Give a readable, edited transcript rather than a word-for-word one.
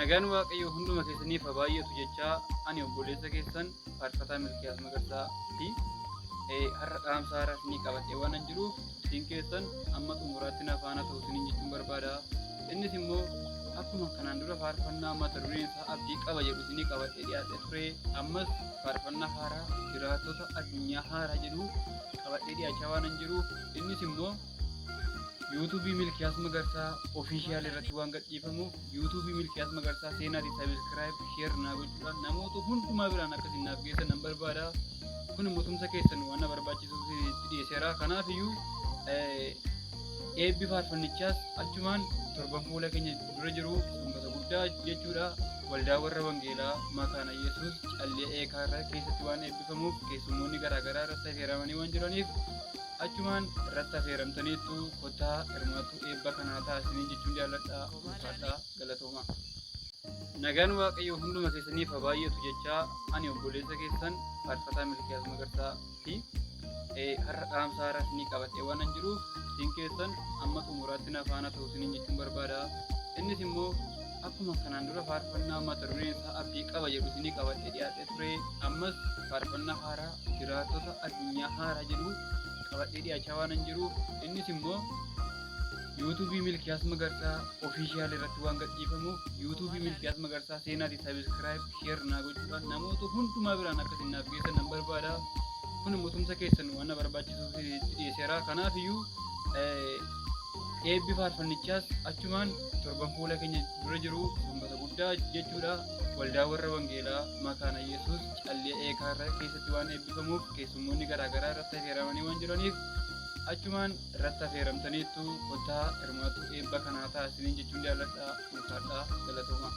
Nagaan Waaqayyoo hunduma keessaniif haa baay'atu jechaa ani obboleessa keessan Faarfataa Milkiyaas Magarsaa ti. Har'a dhaamsa haaraa isinii qabadhee waanan jiruuf isin keessan amma xumuraatti na faana ta'u isiniin jechuun barbaada. Innis immoo akkuma kanaan dura faarfannaa mata dureen isaa abdii qaba jedhu isinii qabadhee dhiyaadhee ture ammas faarfannaa haaraa jiraattota addunyaa haaraa jedhu qabadhee dhiyaachaa waanan jiruuf innis immoo Yuutuubii Milkiyaas Magarsaa Official irratti waan gadhiifamuuf Yuutuubii Milkiyaas Magarsaa seenaatii subscribe share naa gochuudhaan namoota hundumaa biraan akka isin naaf geessan nan barbaada. Kun immoo tumsa keessan waan na barbaachisuuf itti dhiyeesseera. Kanaaf iyyuu eebbi faarfannichaas achumaan torban fuula keenya dura jiru sanbata guddaa jechuudha. Waldaa warra Wangeelaa Makaana Yesuus Callee Eekaa irra keessatti waan eebbifamuuf keessummoonni garaagaraa irratti affeeramanii waan jiraniif Achumaan irratti afeeramtaniittu kottaa hirmaattuu eebba kanaa ta'aa isiniin jechuun jaalladha. Ulfaadhaa galatoomaa. Nagaan Waaqayyoo hunduma keessaniif haa baay'atu jechaa ani obboleessa keessan Faarfataa Milkiyaas Magarsaa ti. Har'a dhaamsa haaraa isinii qabadhee waanan jiruuf isin keessan amma xumuraatti na faana ta'u isiniin jechuun barbaada. Innis immoo akkuma kanaan dura faarfannaa mata dureen isaa abdii qaba jedhu isinii qabadhee dhiyaadhee ture ammas faarfannaa haaraa jiraattota addunyaa haaraa jedhu qabadhee dhiyaachaa waanan jiruuf innis immoo yuutuubii Milkiyaas Magarsaa Official irratti waan gadhiifamuuf yuutuubii Milkiyaas Magarsaa seenaatii subscribe share naa gochuudhaan namoota hundumaa biraan akka isin naaf geessan nan barbaada. Kun immoo tumsa keessan waan na barbaachisuuf itti dhiyeesseera. Kanaaf iyyuu eebbi faarfannichaas achumaan torban fuula keenya dura jiru sanbata guddaa jechuudha. Waldaa warra Wangeelaa Makaana Yesuus Callee Eekaa irra keessatti waan eebbifamuuf keessummoonni garaagaraa irratti affeeramanii waan jiraniif achumaan irratti affeeramtaniittu kottaa hirmaattuu eebba kanaa ta'a isiniin jechuun jaalladha. Ulfaadhaa galatoomaa.